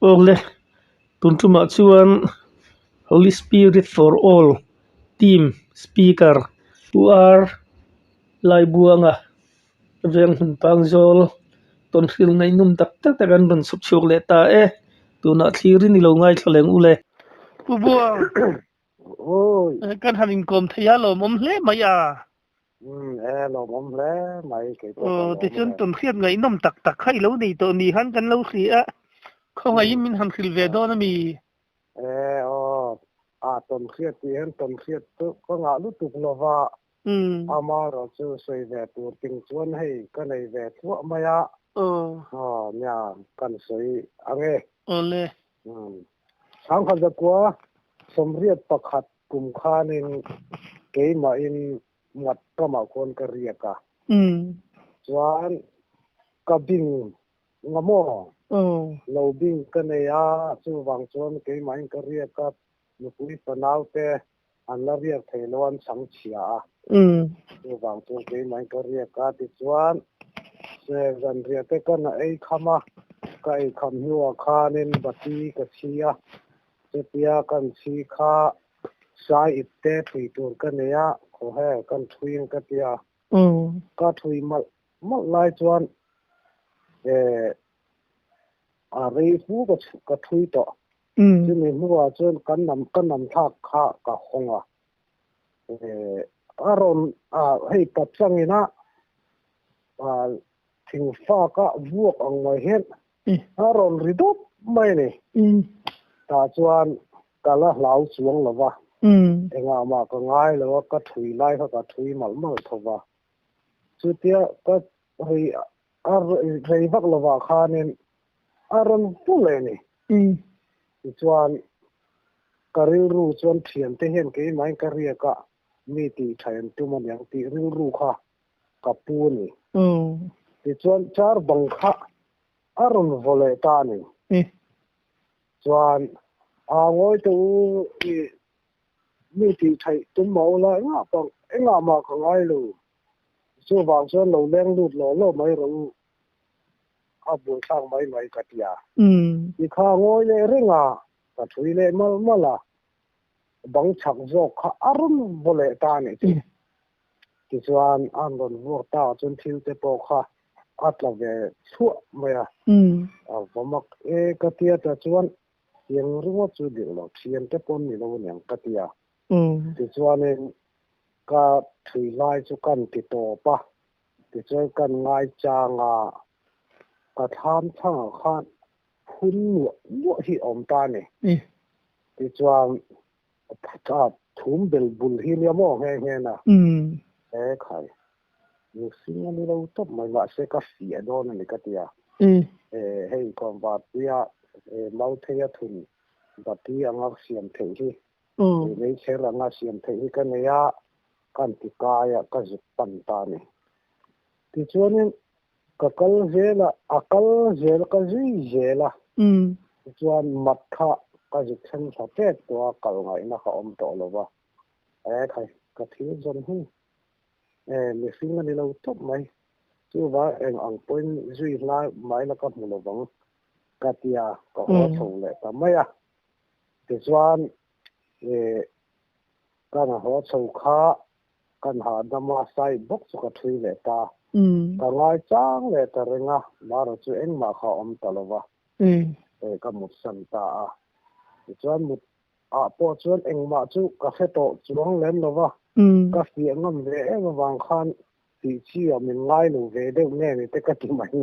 Awle tun tumah chuan Holy Spirit for All team speaker Pu R Laibuanga veng hmun pang zawl tawnhrilh ngaihnawm tak tak te kan rawn chhuk chhuak leh ta e tunah thlirin i lo ngaithla leng ule. Pu Buang kan han inkawm thei a lawmawm hle mai a. Umm e lawmawm hle mai kei pawh ka Aw lawm tichuan e. tun hriat ngaihnawm tak tak kha i lo nei tawh ni khan kan lo hria a, khawngaihin min han hrilh ve dawn a mi? E aw a tawn hriat tih hian tawn hriat chu ka ngah lutuk lova amaherawh chu sawi ve tur ting chuan hei ka nei ve thluah mai a, aw nia kan sawi ang e. Awle. Umm Sangha zakua 81 kum khanin keimahin mat ramah khuan ka riak a. Chuan ka bing nga maw? Lo bing ka nei a, chuvang chuan keimahin ka riak a, nupui fanau te an la riak thei lo an chhang chhia a. Chuvang chuan keimahin ka riak a, tichuan zanriah te ka na ei kham a, ka ei kham hnuah khanin bati ka chhi a, Chutia kan chhi kha sai ip te thui tur ka nei a, khaw he kan thui ang ka tia. Ka thui malh malh lai chuan a rei fu ka thui tawh. Chumi hnuah chuan kan nam ka nam thlak kha ka hawng a. A rawn hei pachangin a thingfak a vuak ang mai hian A rawn ri dawp mai a ni. Tah chuan ka la hlau chuang lo va, engah mah ka ngai lo a, ka thui lai kha ka thui malh malh tho va. Chutia ka rei a rei vak lovah khanin a rawn pu leh a ni. Tichuan ka rilru chuan thiante hian keimahin ka riak a, mi tih tha en tum a niang tih rilru kha ka pu a ni. Tichuan char bang kha a rawn vaw leh ta a ni. Chuan a ngawi teh u i mi tih theih tum mah ula engah pawh engah mah ka ngai lo. Chuvang chuan lo leng lut lawh lawh mai rawh u. A buaithlak mai mai ka ti a. Ti kha a ngawi leh reng a, ka thui leh malh malh a. Bang chak zawk kha a rawn vaw leh ta a nih chu. Tichuan an rawn vuak ta chuan thil te pawh kha a tla ve thluah mai a. A va mak e ka tia ta chuan tiang ringawt chu dik lo thian te pawn ni lo aniang ka tia. Tichuanin ka thui lai chu kan ti tawp a, tichuan kan ngai chang a, ka thlam chhangah khan phun nuah nuah hi a awm ta a ni. Tichuan A thum bel bul hi nia maw nghe nghe na? E khai, mihring a ni lo tawp mai mahse ka fiah dawn a ni ka ti a. E hei kawmvarpuia mauthei a thun bati anga siam theih hi, meichher anga siam theih hi ka nei a, kan ti kai a, ka zuk pan ta a ni. Tichuanin ka kal zel a, a kal zel ka zui zel a, tichuan mat kha ka zuk thleng thla tep tawh a, kal ngaihna kha awm tawh lo va, e khai ka thil zawn hi e mihring a ni lo tawp mai, chuvang eng ang pawhin zui hlai mai la ka hmu lo vang ka tia ka haw chho leh ta mai a, tichuan e ka na haw chho kha Kan hahdam a, sai bawk chu ka thui leh ta. Ka ngai chang leh ta reng a, Mara chu engmah kha a awm ta lo va, ka mutsan ta a. Tichuan mut ah pawh chuan engmah chu ka hre tawh chuang lem lo va, ka fiah ngam ve em avang khan tih chi ah min ngai lo ve deuh nge ni te ka ti mai.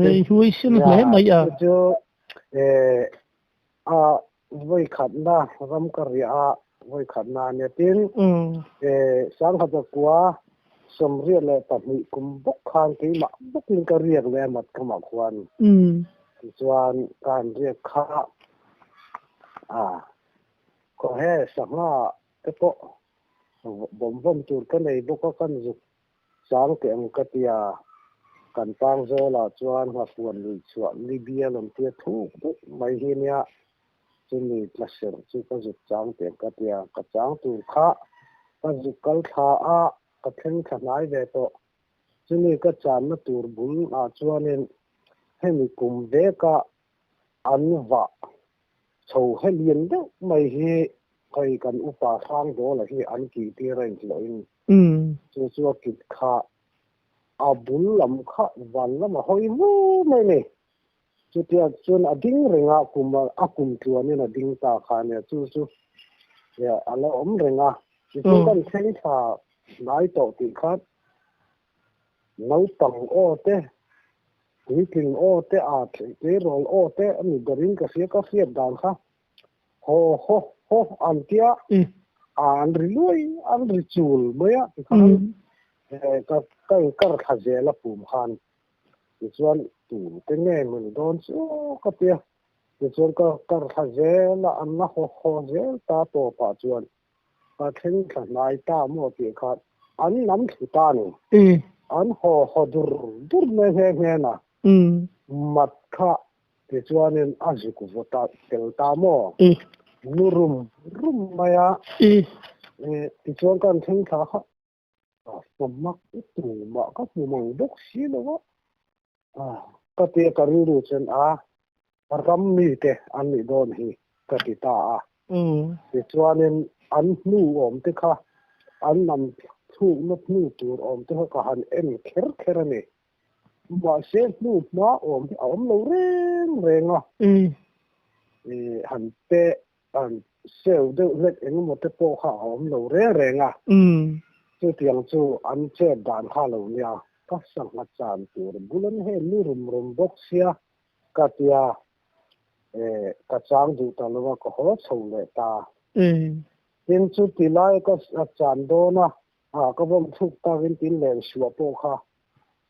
Ei huai sin hle mai a. Chu chu A vawikhatna ram ka riah a, vawikhatna a nia. Tin, 1922 kum bawk khan keimah bawkin ka riak leh a mat kamah khuan. Tichuan ka han riak kha a, khaw he sangha te pawh bawm vawm tur ka nei bawk a, kan zuk Chang teh ang ka tia, kan tang zawlah chuan nghafuan lui chhuah Libya lam tia thuk deuh mai hi nia, chumi tla serh chu ka zuk chang teh ang ka tia, ka chang tur kha ka zuk kal thla a, ka thleng thla hnai ve tawh, chumi ka channa tur bul ah chuanin hemi kum veka An vah chho he lian deuh mai hi hei kan upa Hrangdawla hi an kih tir a inhlawhin chu chu a kit kha a bul lam kha van lam a hawi mu mai a ni. Chutia chuan a ding reng a, kum a kum tluanin a ding ta kha a nia, chu chu a la awm reng a. Tichuan kan thleng thla hnai tawh tih khan Naupang aw te, puitling aw te, aa tleirawl aw te a ni berin ka hria, ka hriat dan kha haw haw haw an tia, aa an ri luai, an ri chul mai a tikhan ka ka inkar thla zel a pum khan tichuan tu te nge maw ni dawn chu ka tia, tichuan ka kar thla zel a, an la haw haw zel ta tawpah chuan Ka thleng thla hnai ta maw tih kha an nam thlu ta ni. An haw haw dur dur mai nghe nghe na. Mat kha tichuanin a zuk vaw ta tel ta maw? Nu rum rum mai a. Tichuan kan thleng thla kha a mak i tumah ka hmu mang bawk si lo a. Ka tia ka rilru chuan a ram mite an nih dawn hi ka ti ta a. Tichuanin an hnu awm te kha an lam thlukna hnu tur awm te kha ka han en kher kher a ni. Mahse hnu hma awm hi a awm lo reng reng a. Han pe An seu deuh hlek engemaw te pawh kha a awm lo reng reng a, chutiang chu an chet dan kha lo nia, ka sangha chan tur bul an hen ni rum rum bawk sia ka tia, eh ka chang duh ta lo a, ka haw chho leh ta. Tin chu ti lai ka chan dawn a, ah ka vawm thluk takin tin len suah pawh kha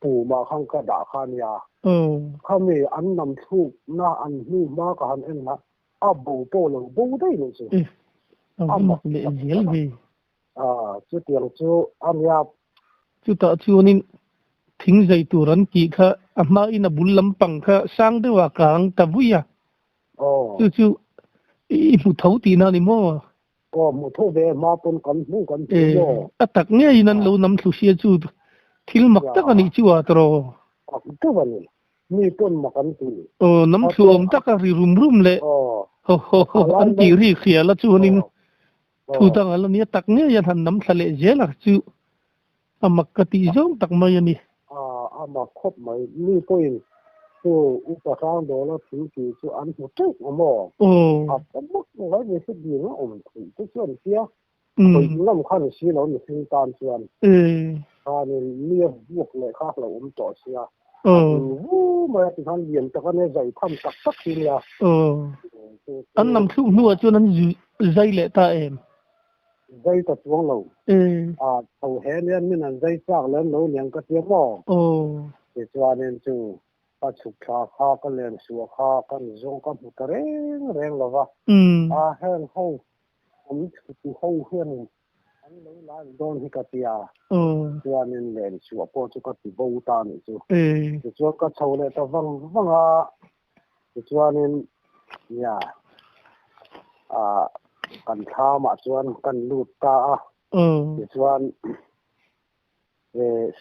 pumah khan ka dah kha nia, khami an nam thlukna an hnu hma ka han en la, A bo pawh lo bo daih loh chu. A mak leh zel ve. A, chutiang chu a nia. Chutah chuanin thing zai tur an tih kha a hmain a bul lampang kha sang deuha kang ta vui a. Chu chu i hmu tho tihna a ni maw? Aw, hmu tho ve, hma pawn kan hmu kan hmu maw? A tak ngeiin an lo nam thlu sia chu thil mak tak a nih chu a tawrh. Mak deuh a ni. Mi pawn mak an ti. Aw, nam thluawm taka ri rum rum leh haw haw haw an tih ri hria la chuanin thu dang a la nia tak ngei an han nam thla leh zel a chu a mak ka tih zawng tak mai a ni. A mak khawp mai. Mi pawhin chu upa hrang dawla thil tih chu an hmu teuh a maw? A mak ngai ve se ding a awm theih te chu an tia. Khawih lam kha ni si lo mihring tan chuan khanin mi a vuak leh kha a lo awm tawh sia. A ding vu mai a tikhan lian tak a nia zai tham tak tak hi nia. An lam thluk hnuah chuan an zai leh ta em? Zai ta chuang lo. A tho he nia min an zai chak lem lo niang ka tia maw? Tichuanin chu ka chhuk thla kha ka len suah kha ka rizawng ka hmu ta reng reng lo va. A heng ho An thutu ho hianin an lo la an dawn hi ka tia, chuanin len chhuah pawh chu ka ti bo ta a nih chu. Tichuan ka chho leh ta vang vang a, tichuanin nia ah kan thlamah chuan kan lut ta a, tichuan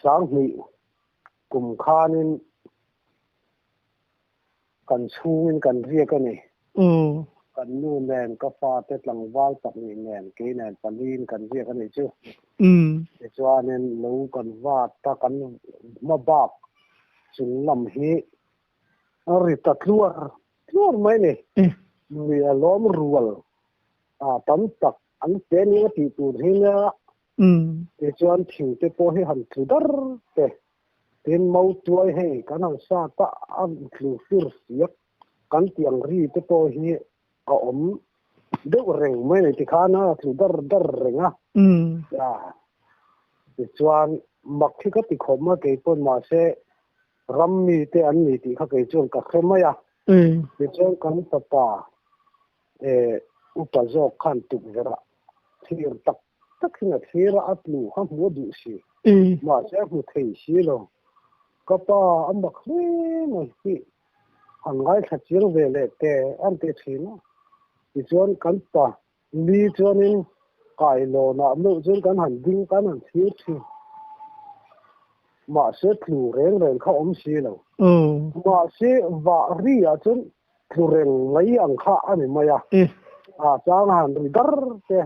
Sanghnih kum khanin Kan chhungin kan riak a ni. Kan nu nen, ka fate tlangval pahnih nen, kei nen paliin kan riak a nih chu. Tichuanin lo kan vat a, kan hma bak chung lam hi a ri ta tluar tluar mai a ni. Mi a lawm rual a tam tak an pe nia tih tur hi nia. Tichuan thingte pawh hi han tlu dar te. Tin, Mautuai hei kan han sat a, a tlu fir fiak kan tih ang ri te pawh hi a awm deuh reng mai a ni tikhan a tlu dar dar reng a. Tichuan, mak hi ka ti khawp mai kei pawn mahse ram mi te an ni tih kha kei chuan ka hre mai a. Tichuan kan fapa upa zawk khan tukverh ah thlir tak tak hian a thlir a, a tlu kha hmu a duh si. Mahse a hmu thei si lo. Ka pa a mak hle mai hi han ngaithla chiang ve leh te an ti thin a. Tichuan kan pa li chuanin kailawnah meuh chuan kan han ding kan han thlir thin. Mahse tlu reng reng kha awm si lo. Mahse vah ri ah chuan. Tlu reng mai ang kha a ni mai a. A chang han ri dar te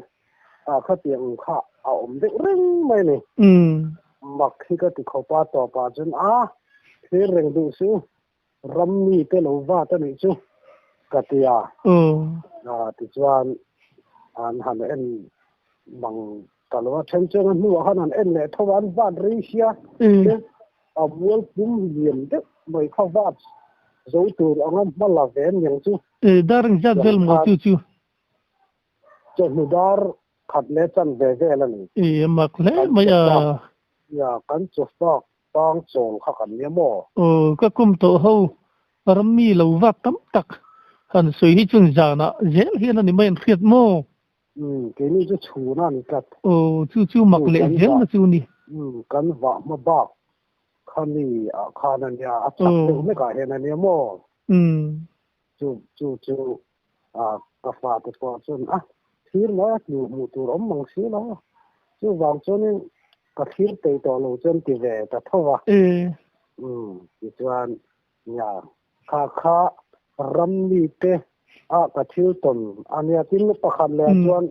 a khatiang ang kha a awm deuh reng mai a ni. Mak hi ka ti khawp a, tawpah chuan a thlir reng duh suh, ram mi te lo vat a nih chu ka ti a. Tichuan an han en mang ta lo a, then chuan a hnuah khan han en leh tho a, an vat rei sia. A mual pum lian deuh mai kha vat zo tur anga hma la ve aniang chu. Dar engzat vel maw chu chu? Chawhnu dar khat leh chan ve vel a ni. E mak hle mai a. Ya, kan chawfak pang chawl kha kan nia maw? Aw, ka kum tawh ho ram mi lo vat tam tak han sawi hi chuan zanah zel hian a ni mai an hriat maw? Umm, keini chu chhun a ni tlat. Aw, chu chu mak leh zel na chu ni. Umm, kan vah hma bak kha mi ah khan a nia, a chak deuh hlek ah hian a nia maw? Umm. Chu chu chu ah ka fate pawh chuan a thlir mai a tlu hmuh tur awm mang si lo. Chuvang chuanin ka thlir peih tawh lo chuan ti ve ta tho va. Umm, tichuan nia Kha kha ram mite ah ka thil tawn a nia. Tin, pakhat leh ah chuan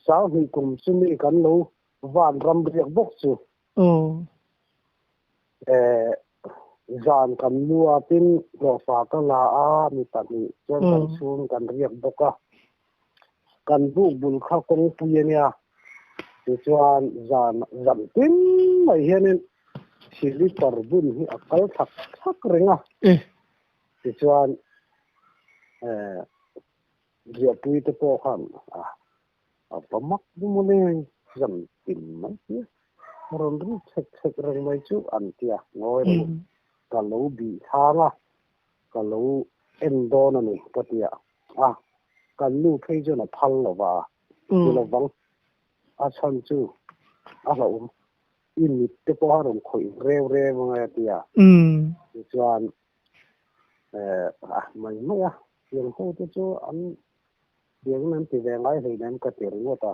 Sanghnih kum chu mi kan lo van ram riak bawk chu. Zan kan mu a, tin hlawhfa ka la a, mi pahnih chuan kan chhung kan riak bawk a. Kan buk bul kha kawngpui a nia. Tichuan zan zan tin mai hianin silipar bun hi a kal thak thak reng a. Tichuan riahpui te pawh khan a va mak maw le zan tin mai hi a rawn ri chhek chhek reng mai chu an ti a, ngawi reng ka lo bih thlang a. Ka lo en dawn a ni ka ti a, a kan nu phei chuan a phal lo va, ti lo vang. A chhan chu a hlauhawm i mit te pawh a rawn khawih reu reu angai a ti a. Tichuan a mai mai a, tiang ho te chu an tiangin an ti ve ngai hleinem ka ti ringawt a.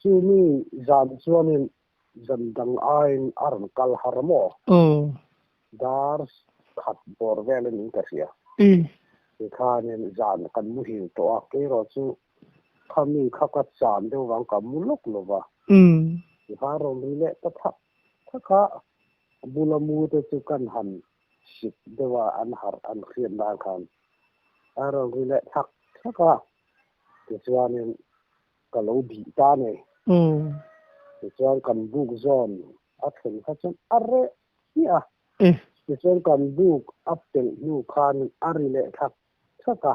Chu mi zan chuanin zan dang aiin a rawn kal har maw? Dar khat bawr vel a niin ka hria. Tikhanin zan kan muhil tawh a, keiraw chu khami kha ka chan deuh vang ka mu lawk lo va. Tikhan rawn ri leh ta thak thak a, bula mu te chu kan han sik deuh a, an harh an hriat nan khan a rawn ri leh thak thak a, tichuanin ka lo bih ta nei. Tichuan kan buk zawn a thlen kha chuan a reh hmiah a. Tichuan kan buk a pelh hnu khan a ri leh thak thak a.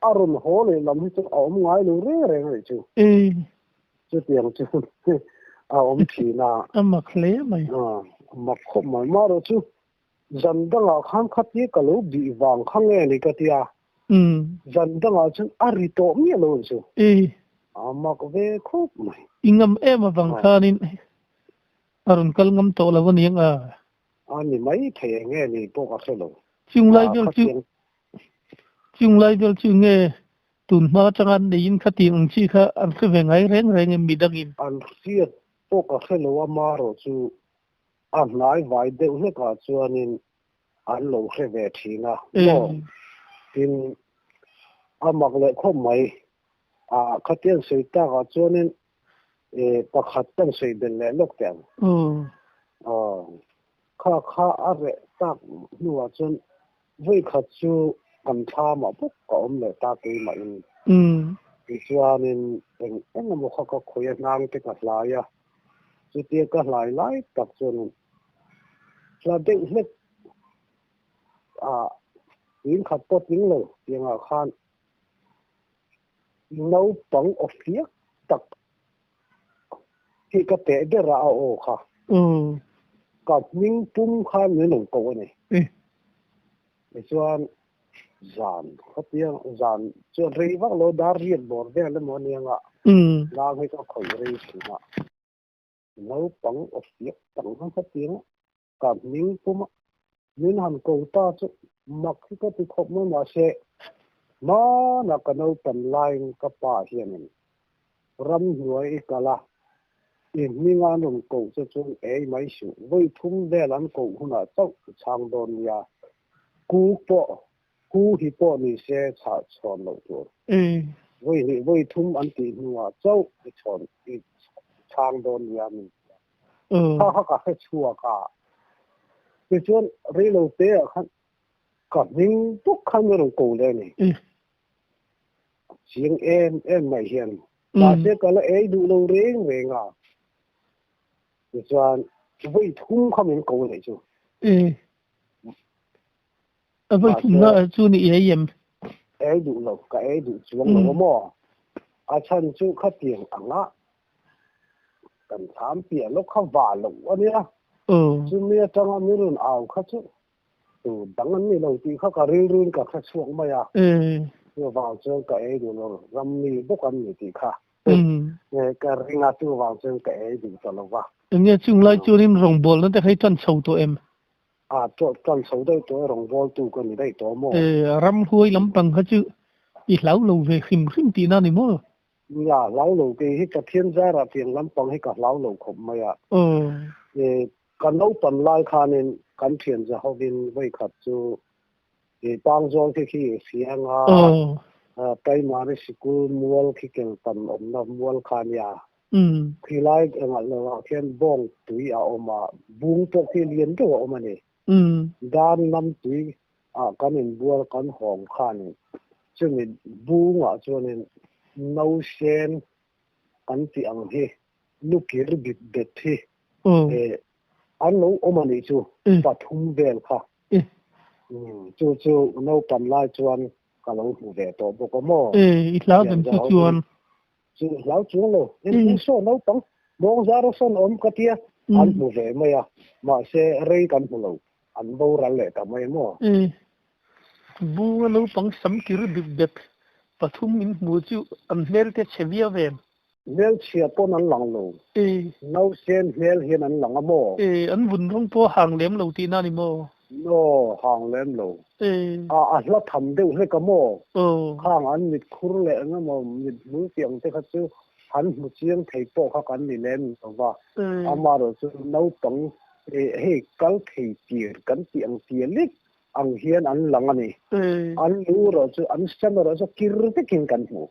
A rawn haw leh lam hi chu a awm ngai lo reng reng a nih chu. Chutiang chu a awm thin a. A mak hle mai. A mak khawp mai. Marawh chu zan dangah khan khatia ka lo bih vang kha nge ni ka tia. Zan dangah chuan a ri tawh miah lo ang chu. A mak ve khawp mai. I ngam em avang khanin a rawn kal ngam tawh lo aniang a. A ni mai thei eng nge ni pawh ka hre lo. Chung lai vel chu chung lai vel chu nge tun hma atanga an neiin khatiang ang chi kha an hre ve ngai reng reng em midangin? An hriat pawh ka hre lo a marawh chu a hnai vai deuh hlekah chuanin an lo hre ve thin a maw? Tin, a mak leh khawp mai. A khatiang sawi takah chuanin pakhat kan sawi belh leh lawk teh ang. Aw, kha kha a reh tak hnuah chuan vawikhat chu kan thlamah bawk ka awm leh ta keimahin. Tichuanin eng eng emaw kha ka khawih a, hnang te ka hlai a, chutia ka hlai lai tak chuanin hla deuh hlek a in khat pawh tling lo tiangah khan Naupang aw fiak tak hi ka teh ber a, a aw kha. Ka hming pum khan min rawn ko a ni. Tichuan zan khawpiang zan chuan rei vak lo dar riat bawr vel emaw aniang a, nang hi ka khawih rei thin a. Naupang aw fiak tak khan khawpiang a Ka hming puma min han ko ta chu mak hi ka ti khawp mai mahse hmana ka naupan laiin ka pa hianin ramhnuai i kal a, i hminga an rawn koh che chuan ei mai suh, vawi thum vel an koh hunah chauh i chhang dawn nia, kuk pawh. Hu hi pawh ni se chhah chhawn loh tur. Vawi hnih vawi thum an tih hnuah chauh i chhawn i chhang dawn nia min ti a. Kha kha ka hre chhuak a. Tichuan reilo te ah khan ka hming bawk khan min rawn ko leh a ni. Chiang em em mai hian. Mahse ka la ei duh lo reng reng a. Tichuan vawi thum kha min ko leh chu. A vawi thumna chu ni i ei em? Ei duh lo, ka ei duh chuang lo a maw? A chhan chu khatiang anga kan thlam piah lawk kha va loh a nia. Chumi atanga mi rawn au kha chu tu dang an ni lo tih kha ka rilruin ka hre chhuak mai a. Chuvang chuan ka ei duh lo, ram mi bawk an ni tih kha ka ring a, chuvang chuan ka ei duh ta lo va. Enge chunglai chuanin rawngbawlna te kha i tan chho tawh em? A tan chho daih tawh e, rawngbawltu ka ni daih tawh maw? E, ramhuai lampang kha chu i hlau lo ve hrim hrim tihna a ni maw? Nia, hlau lo kei hi Pathian zarah tiang lampang hi ka hlau lo khawp mai a. E, ka naupan lai khanin kan thian zahovin vawikhat chu e Pangzawl khi khi i hria anga, primary sikul mual khi kel tam awmna mual kha nia. Khilai engah lohah khian bawng tui a awm a, bung pawh khi lian deuh a awm a ni. Dan lam tui ah kan inbual kan hawng khanin chumi bungah chuanin nausen kan tih ang hi lukir bit bet hi an lo awm a nih chu pathum vel kha. Chu chu naupan lai chuan ka lo hmu ve tawh bawk a maw. I hlau dem chu chuan. Chu hlau chuang lo. Engtin saw naupang mawngzar a sawn awm ka tia an hmu ve mai a, mahse rei kan hmu lo, an boral leh ta mai maw? Bunga naupang sam kir bip bep pathum in hmu chu an hmel te chhe viau em? Hmel chhia pawn an lang lo. Nausen hmel hian an lang a maw? An vun rawng pawh hang lem lo tihna a ni maw? Aw, hang lem lo. A, a hla tham deuh hlek a maw? Khang an mit khur leh eng emaw mit hmul tih ang te kha chu han hmu chiang thei pawh kha kan ni lem lo va. Amaherawh chu naupang hei kal thei tir kan tih ang tia lek ang hian an lang a ni. An lu erawh chu an sam erawh chu kir vekin kan hmu.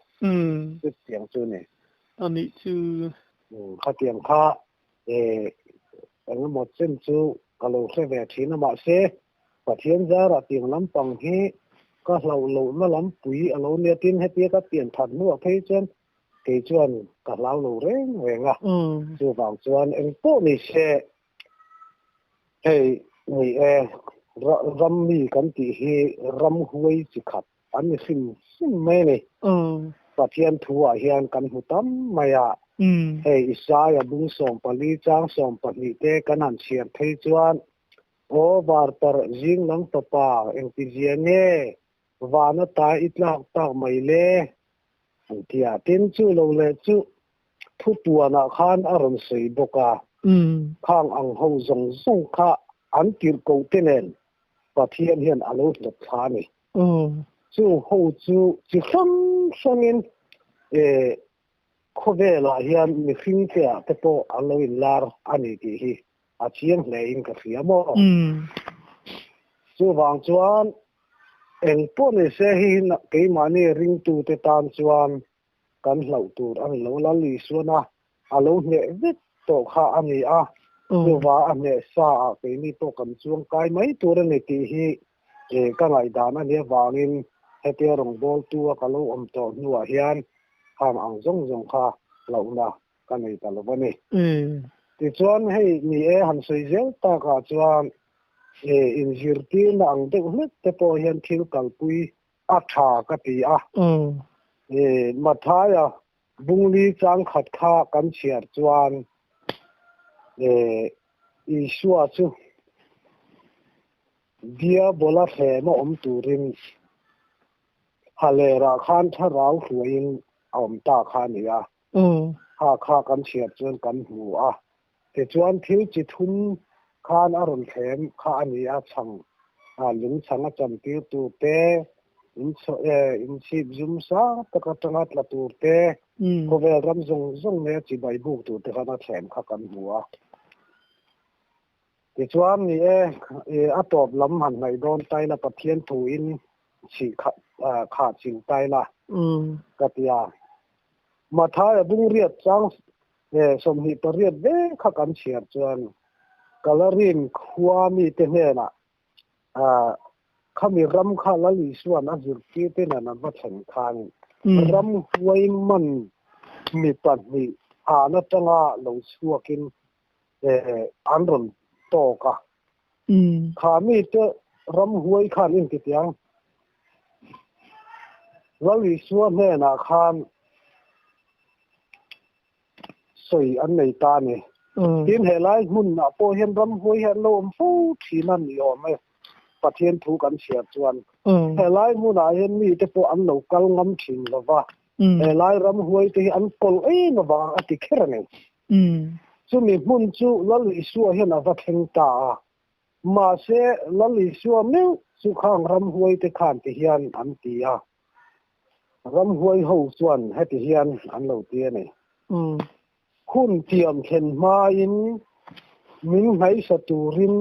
Chutiang chu a ni. A nih chu. Khatiang kha Engemaw chen chu ka lo hre ve thin a, mahse Pathian zarah tiang lampang hi ka hlauh lohna lampui a lo nia tin hetia ka pian that hnuah phei chuan kei chuan ka hlau lo reng reng a, chuvang chuan engpawh ni se hei ni e ram mi kan tih hi ram huai chi khat An ni hrim hrim mai a ni. Pathian thu ah hian kan hmu tam mai a. Hei Isaia bung 14 chang 12 te kan han chhiar phei chuan, Aw varparh zing lam fapa engtizia nge vana ta i tlak tak mai le? An ti a. Tin chu lo leh chu thupuanah khan a rawn sawi bawk a. Khang ang ho zawng zawng kha an tirhkoh te nen Pathian hian a lo hnawt thla a ni. Chung ho chu chi hrang hrangin khawvelah hian mihring te ah te pawh an lo inlar a ni tih hi a chiang hle in ka hria maw. Chuvang chuan eng pawh ni se hi keimahni ringtu te tan chuan kan hlauh tur a ni lo. Lal Isuana a lo hneh vek tawh kha a ni a, chuva a hneh sa ah keini pawh kan chuang kai mai tur a ni tih hi ka ngaihdan a nih avangin hetia rawngbawltu a ka lo awm tawh hnuah hian khang ang zawng zawng kha hlauhna ka nei ta lo a ni. Tichuan hei ni e han sawi zel takah chuan inzirtirna ang deuh hlek te pawh hian thil kalpui a tha ka ti a. Mathaia Bungli chang khat kha kan chhiar chuan Isua chu Diabola thlema awm turin Halerah khan thlarau hruaiin a awm ta kha a ni a. Kha kha kan chhiar chuan kan hmu a. Tichuan thil chi thum khan a rawn thlem kha a ni a, chhang lung chhang a chan tir tur te, inchhip zum sang tak atanga tla tur te, khawvel ram zawng zawng nge chibai buk tur te khan a thlem kha kan hmu a. Tichuan ni e, a tawp lam han hnaih dawn taila Pathian thuin Chih kha kha chil tai la ka ti a. Mathaia bungriat chang 28 vek kha kan chhiar chuan Kalarin khua mite hnenah khami ram kha Lal Isua'n a zirtir te nen an va thlen khan ramhuai man mi pahnih han atanga lo chhuakin an rawn tawk a. Kha mite ramhuai khan intitiang Lal Isua hnenah khan sawi an nei ta a ni. Tin, helai hmunah pawh hian ramhuai hi an lo awm fo thin a ni awm e, Pathian thu kan chhiar chuan. Helai hmunah hian mite pawh an lo kal ngam thin lo va, helai ramhuai te hi an kawlh em avang a ti kher a ni. Chumi hmun chu Lal Isua hian a va thleng ta a. Mahse, Lal Isua meuh chu khang ramhuai te khan ti hian an ti a. Ramhuai ho chuan heti hian an lo ti a ni. Hun tiam thlen hmain min hnaihsa turin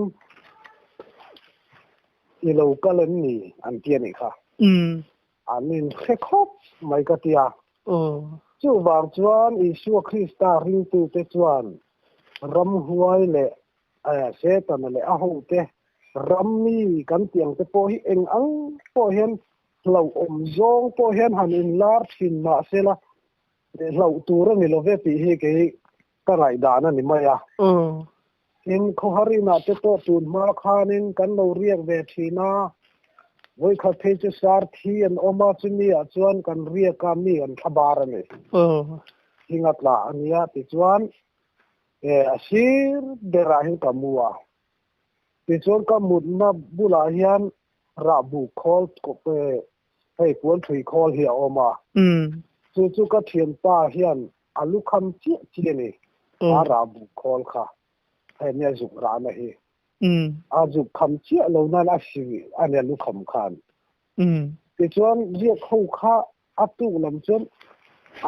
i lo kal em ni an ti a nih kha. An inhre khawp mai ka ti a. Chuvang chuan Isua Krista ringtute chuan ramhuai leh Setana leh a hote ram mi kan tih ang te pawh hi eng ang pawh hian Hlauhawm zawng pawh hian han inlar thin mah sela, hlauh tur a ni lo ve tih hi kei ka ngaihdan a ni mai a. Tin, khawharinah te pawh tun hma khanin kan lo riak ve thin a, vawikhat phei chu sar thi an awm a, chumi ah chuan kan riak a, mi an thla bar a ni. Thing a tla a nia tichuan a sir berah hian ka mu a. Tichuan ka mutna bulah hian rahbu khawl hei puanthui khawl hi a awm a. Chu chu ka thianpa hian a lukham chiah chiah a ni, a rahbu khawl kha hei nia zuk rahna hi. A zuk kham chiah lo nan a si a nia lukham khan. Tichuan riak ho kha a tuk lam chuan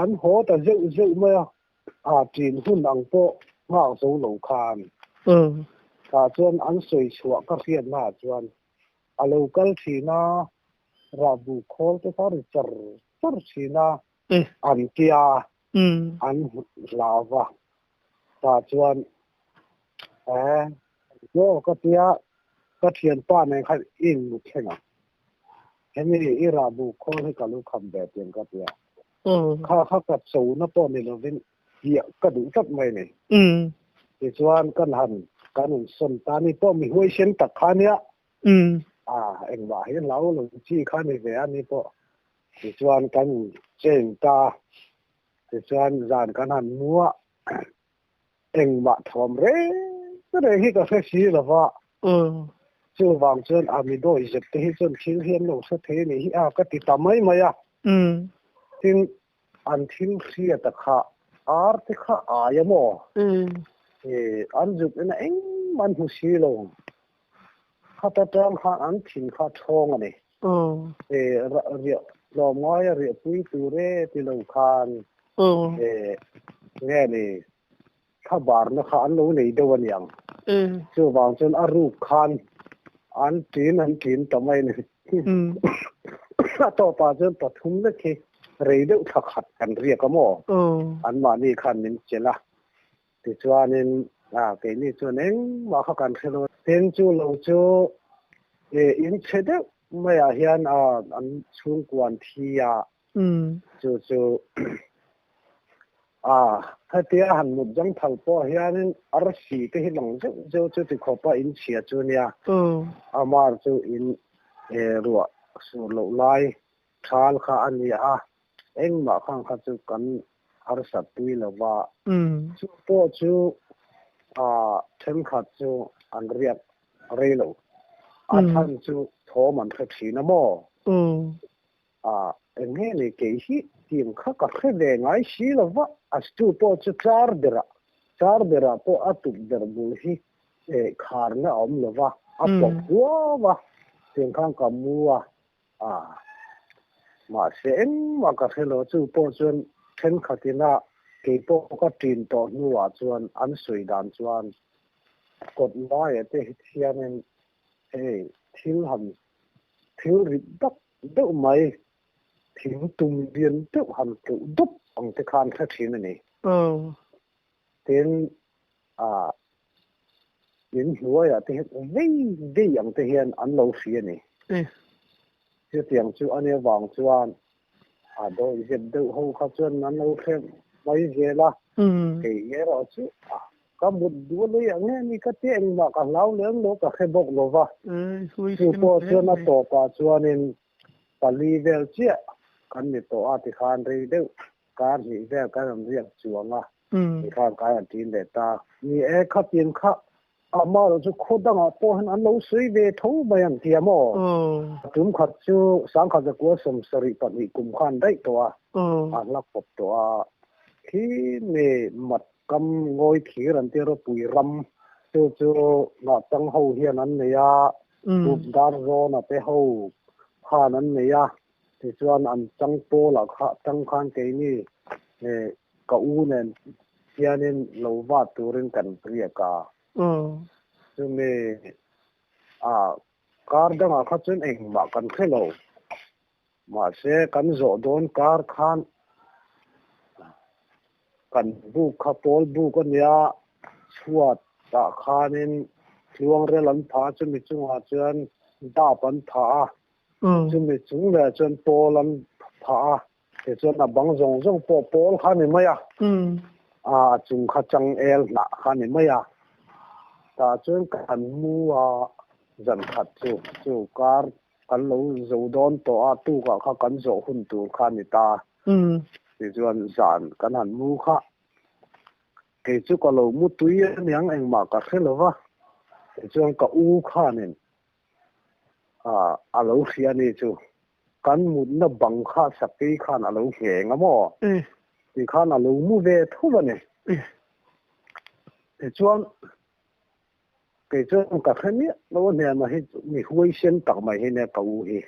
an haw ta zeuh zeuh mai a, a ṭin hun ang pawh nghak zo lo khan. Tah chuan an sawi chhuah ka hriatnaah chuan a lo kal ṭhin a, rahbu khawl te kha ri char char ṭhin a, an tia an hlau va. Tah chuan Aw ka tia ka thianpa nen khan i inmu thleng ang. Hemi i rahbu khawl hi ka lu kham ve tiang ka tia. Kha kha ka chona pawh ni lovin piah ka duh tlat mai ni. Tichuan kan han kan insawn ta ni pawh mi huaisen tak kha nia. A engmah hi hlau lo chi kha ni ve a ni pawh. Tichuan kan change ta. Tichuan zan kan han mu a. Engmah thawm reng reng hi ka hre si lo va. Chuvang chuan a mi dawi zet te hi chuan thil hi an lo hre thei a nih hi a ka ti ta mai mai a. Tin, an thil hriata kha ar te kha ai a maw? An zuk ina engmah an hmu si lo. Khata tang khan an thin kha thawng a ni. Riah tlawmngaia riahpui tur e ti lo khan nge ni thlabarna kha an lo nei deuh a niang. Chuvang chuan a ruk khan an ṭin an ṭin ta mai a ni. A tawpah chuan pathum lek hi rei deuh thla khat kan riak a maw? Anmahni khan min chelh a. Tichuanin keini chuan engmah kha kan hre lo. Tin chu lo chu in chhe deuh maiah hian an chhungkua an thi a, chu chu hetia han mut zawng phal pawh hianin arsi te hi lang zeuh zeuh chu ti khawpa in chhia chu nia. Amar chu in ruah sur loh lai thal kha a ni a, Engmah khang kha chu kan harsat pui lo va, chu pawh chu thenkhat chu an riak rei lo. A chhan chu thawm an hre thin a maw? Eng nge ni kei hi team kha ka hre ve ngai si lo va, a chu pawh chu char berah, char berah pawh a tuk ber bul hi kharna a awm lo va, a pawp huau a, tiang khan ka mu a. A, mahse engmah ka hre lo, chu pawh chuan thenkhatin a kei pawh ka ṭin tawh hnuah chuan an sawi dan chuan kawt laiah te hianin hei thil han thil rit tak deuh mai thing tum lian deuh han keuh dup ang te khan hre thin a ni. Tin, ah in hnuaiah te hian vei vei ang te hian an lo hria a ni. Chutiang chu a nia vang chuan a dawihzep deuh ho kha chuan an lo hre mai zel a, kei erawh chu ka mut duh a lei ang nge ni ka tia engmah ka hlau lem lo ka hre bawk lo va. Chu pawh chuan a tawpah chuanin pali vel chiah kan ni tawh a tikhan rei deuh kar hnih vel kan rawn riak chuang a, tikhan kai an ṭin leh ta. Ni e, khatiang kha amaherawh chu khaw dangah pawh hian an lo sawi ve tho mai ang tia maw? Tum khat chu sangkhat zakua 72 kum khan daih tawh a, a hla khawp tawh a. Khi mi mat kam ngawi thir an tia ropui ram chu chu ngahchang ho hian an nei a, Pup dar zawna te ho khan an nei a. Tichuan an chang pawlah kha chang khan keini ka u nen hianin lo vat turin kan riak a. Chumi a kar dangah kha chuan engmah kan hre lo. Mahse kan zawh dawn kar khan kan buk kha pawl buk a nia, chhuat ah khanin tluangrel an phah a, chumi chungah chuan dap an phah a. Chumi chung leh chuan pawl an phah a, tichuan a bang zawng zawng pawh pawl kha a ni mai a, a chung kha changel hnah kha a ni mai a. Tah chuan kan mu a zan khat chu, chu kar kan lo zo dawn tawh a, tukah kha kan zawh hun tur kha a ni ta. Tichuan zan kan han mu kha, kei chu ka lo mu tui aniang engmah ka hre lo va, tichuan ka u khanin a lo hria ni chu kan mutna bang kha sakei khan a lo ngheng a maw ti khan a lo mu ve tho a ni. Tichuan kei chuan ka hre miah lo a hnenah hi mi huaisen tak mai hi nia ka u hi.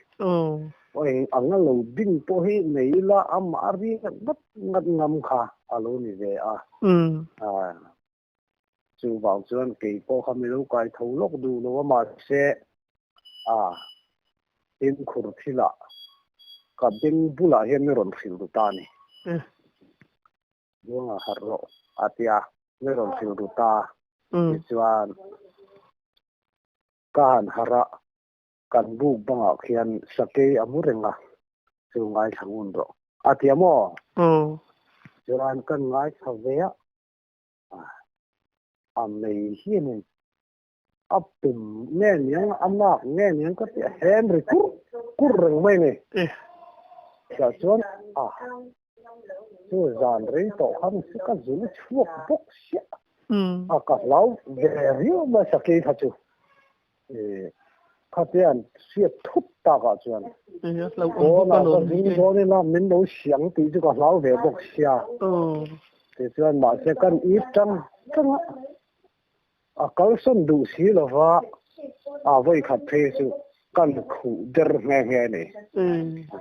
Eng anga lo ding pawh hi nei ila amah a riak ngat ngat ngam kha a lo ni ve a. Chuvang chuan kei pawh kha mi lo kai tho lawk duh lo a mahse a fimkhur thilah ka beng bulah hian mi rawn hrilh ru ta a ni. Buanga harh rawh a ti a, mi rawn hrilh ru ta. Tichuan ka han harh a, kan buk bangah khian sakei a mu reng a, chu ngaithla ngun rawh a ti a maw? Chuan kan ngaithla ve a. A mei hianin a pum nge niang a nak nge niang ka ti a hen ri kur kur reng mai ni. Tah chuan a chu zan rei tawh khan chu ka zul chhuak bawk sia a ka hlau ve riau mai sakei kha chu. Khatia an hriat thut takah chuan pawnah ka zing dawn ila min lo siang tih chu ka hlau ve bawk sia. Tichuan mahse kan ip tang tang a, a kalsawn duh si lova a vawikhat phei chu kan khuh der nghe nghe a ni.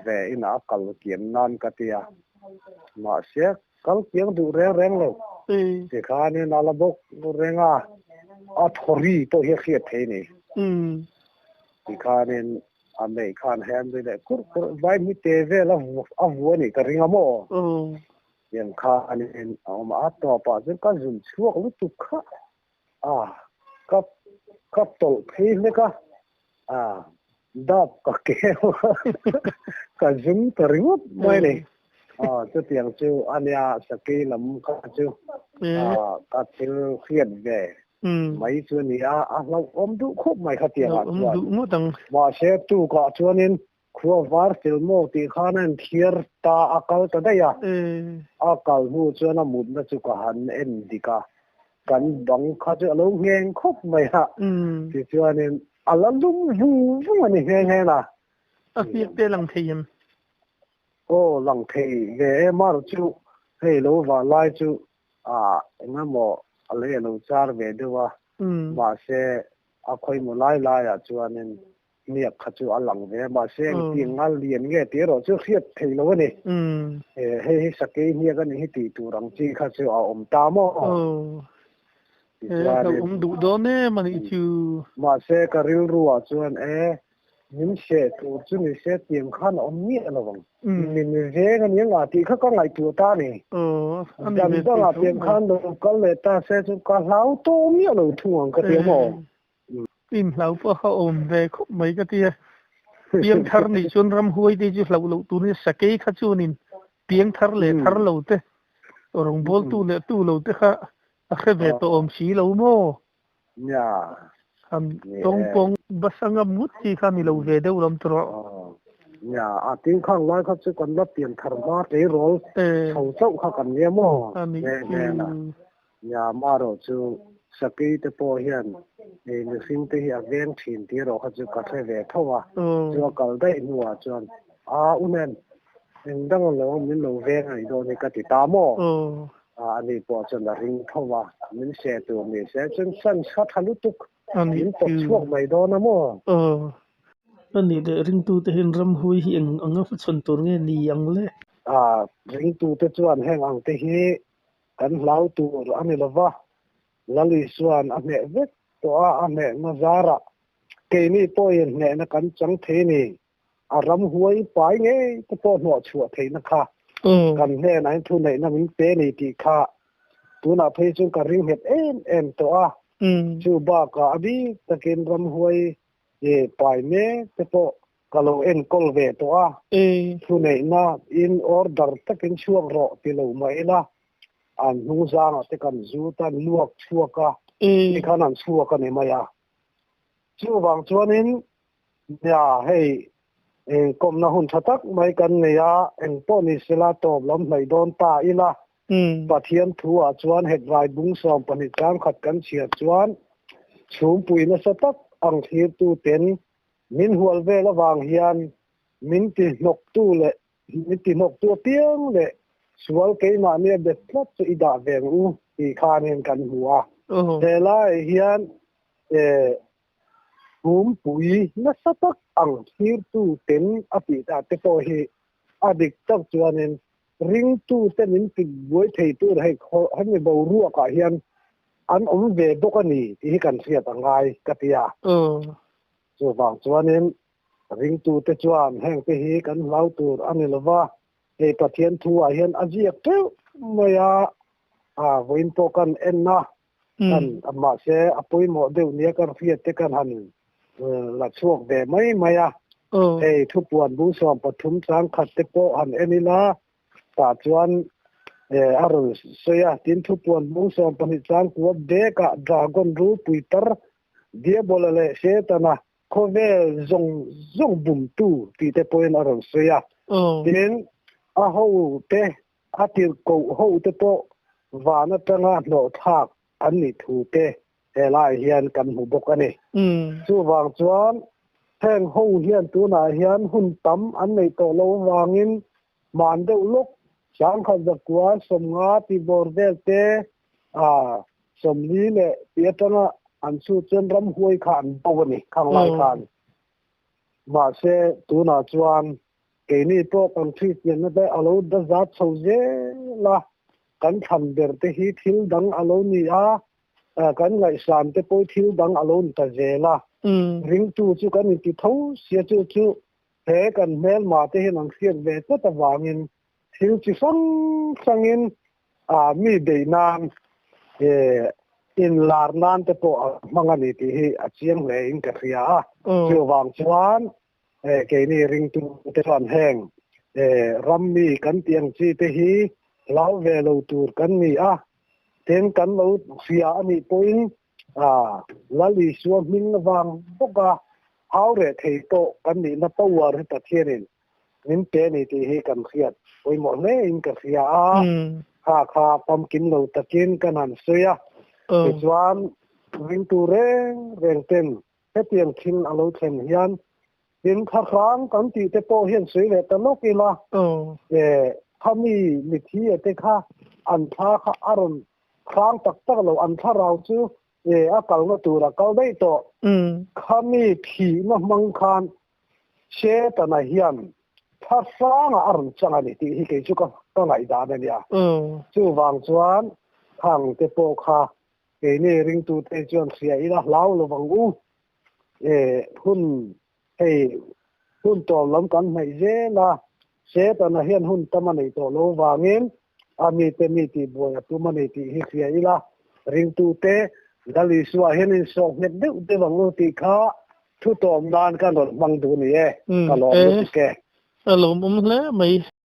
Ve inah a kal kiam nan ka ti a, mahse Kal kiang duh reng reng lo. Tikhanin a la bawk reng a, a thaw ri pawh hi a hriat thei a ni. Tikhanin a neih khan Henry leh kurh kurh vai hmi te vel a vu a nih ka ring a maw? Tiang khanin a awm a, a tawpah chuan ka zun chhuak lutuk kha a, ka ka tawlh phei hlek a, a dap ka keu a, ka zum ta ringawt mai a ni. Aw chutiang chu a nia sakei lam kha chu ka thil hriat ve mai chu a ni a, a hlauhawm duh khawp mai khatiangah chuan. Mahse tukah chuanin Khua var fel maw tih khan a inthiar ta a kal ta daih a, a kal hnu chuan a mutna chu ka han en dik a, kan bang kha chu a lo ngheng khawp mai a, tichuanin a la lum vung vung a ni nghe nghe na. A hniak te lang thei em? Aw lang thei ve e, mar chu hei lo vah lai chu a engemaw a lei a lo char ve deuh a, mahse a khawimaw lai laiah chuanin Hniak kha chu a lang ve a, mahse engtiang a lian nge tih erawh chu hriat thei lo a ni. Hei hi sakei hniak a nih hi tih tur ang chi kha chu a awm ta maw? Tichuanin. Awm duh dawn em a nih chu. Mahse ka rilru ah chuan e, Min seh tur chu ni se tiang khan a awm miah lo ang. Min veng a nia ngah tih kha ka ngaihtuah ta a ni. Dan dangah tiang khan lo kal leh ta se chu ka hlau tawh miah lo thung ang ka ti a maw? Im hlau pawh kha awm ve khawp mai ka ti a. Piang thar nih chuan ramhuai te chu hlauh loh tur nia sakei kha chuanin piang thar leh thar lo te rawngbawltu leh tu lo te kha a hre ve tawh awm si lo maw? Nia. Han tawng pawng basa ngam ngut chi kha ni lo ve deuh lam tur aw. Nia, a tin khang lai kha chu kan la pian thar hma tleirawl chho chauh kha kan nia maw? Nghe nghe la. Nia, marawh chu Sakei te pawh hian mihring te hi a veng thin tih erawh kha chu ka hre ve tho a. Chu a kal daih hnuah chuan a u nen eng dang lo min lo veng a nih dawn hi ka ti ta maw? A ni pawh chuan a ring tho a, min seh tur ni se chuan san kha tha lutuk min pawt chhuak mai dawn a maw? A nih leh ringtute hian ramhuai hi eng anga hmachhawn tur nge ni ang le? A ringtute chuan heng ang te hi kan hlau tur a ni lova, Lal Isua'n a hneh vek tawh a, a hnehna zarah keini pawhin hnehna kan chang thei a ni. A ramhuai pai ngei te pawh hnawh chhuah theihna kha kan hnenah hian thuneihna min pe a ni tih kha tunah phei chuan ka ring nghet em em tawh a. Chu bakah a bik takin ramhuai pai mek te pawh ka lo enkawl ve tawh a. Thuneihna in order takin chhuak rawh ti lo mah ila an hnungzangah te kan zut a, an luak chhuak a, tikhan an chhuak a ni mai a. Chuvang chuanin Nia, hei inkawmna hun tha tak mai kan nei a, engpawh ni sela tawp lam hnaih dawn ta ila, Pathian thu ah chuan Hebrai bung 12 chang khat kan chhiar chuan chhumpui nasa tak ang thlirtu ten min hual vel avang hian min ti hnawktu leh min ti hnawktu apiang leh sual keimahnia bet tlat chu i dah ve ang u tih khanin kan hmu a. Helaiah hian Pumpui nasa tak ang thlirtu ten a tih ta te pawh hi a dik tak chuanin ringtute min ti buai thei tur hei hemi boruakah hian an awm ve bawk a ni tih hi kan hriat a ngai ka ti a. Chuvang chuanin ringtute chuan hengte hi kan hlau tur a ni lova, hei Pathian thu ah hian a ziak teuh mai a, vawiin pawh kan en a, kan mahse a pawimawh deuh nia kan hriat te kan han la chhuak ve mai mai a. Hei thupuan bung 13 chang khat te pawh han en ila tah chuan a rawn sawi a, tin thupuan bung 12 chang kua bekah dragon rulpui tar Diabola leh Setana khawvel zawng zawng bumtu tih te pawhin a rawn sawi a. Tin a ho te A tirhkoh hote pawh van atanga hnawhthlak an nih thu te helaiah hian kan hmu bawk a ni. Chuvang chuan heng ho hian tunah hian hun tam an neih tawh loh avangin hman deuh lawk 10,950 tih bawr vel te 40 leh tih atanga an chhut chuan ramhuai kha an bo a ni khang lai khan. Mahse tunah chuan Keini pawh kan Kristianna te a lo da zat chho zel a, kan thlan ber te hi thil dang a lo ni a, kan ngaihsan te pawh thil dang a lo ni ta zel a. Ringtu chu kan inti tho sia chu chu he kan hmelma te hian an hriat ve tlat avangin thil chi hrang hrangin mi beih nan inlar nan te pawh a hmang a ni tih hi a chiang hle in ka hria a. Chuvang chuan Keini ringtute chuan heng rammi kan tih ang chi te hi hlau ve lo tur kan ni a, tin kan lo hria a nih pawhin Lal Isua hming avang bawka hau reh thei pawh kan nihna power hi Pathianin min pe a ni tih hi kan hriat pawimawh hle in ka hria a, kha kha pumpkin lo takin kan han sawi a, tichuan ringtu reng reng ten Hetiang thil a lo thlen hian tin thlahrang kan tih te pawh hian sawi leh ta lawk ila, khami mithi a te kha an thla kha a rawn hrang tak tak lo, an thlarau chu a kalna tur a kal daih tawh. Khami thihna hmang khan Setana hian thlahrangah a rawn chang a ni tih hi kei chu ka ngaihdan a nia. Chuvang chuan khang te pawh kha Keini ringtute chuan hria ila hlau lo vang u. E, hun Hei hun tawp lam kan hnaih zel a, Setana hian hun tam a nei tawh lo vangin a mite mi tihbuai a tum a ni tih hi hria ila, ringtute Lal Isua hian insawh nghet deuh deuh ang u tih kha thu tawm nan kan rawn hmang duh a ni e, ka lawm lutuk e. A lawmawm hle mai.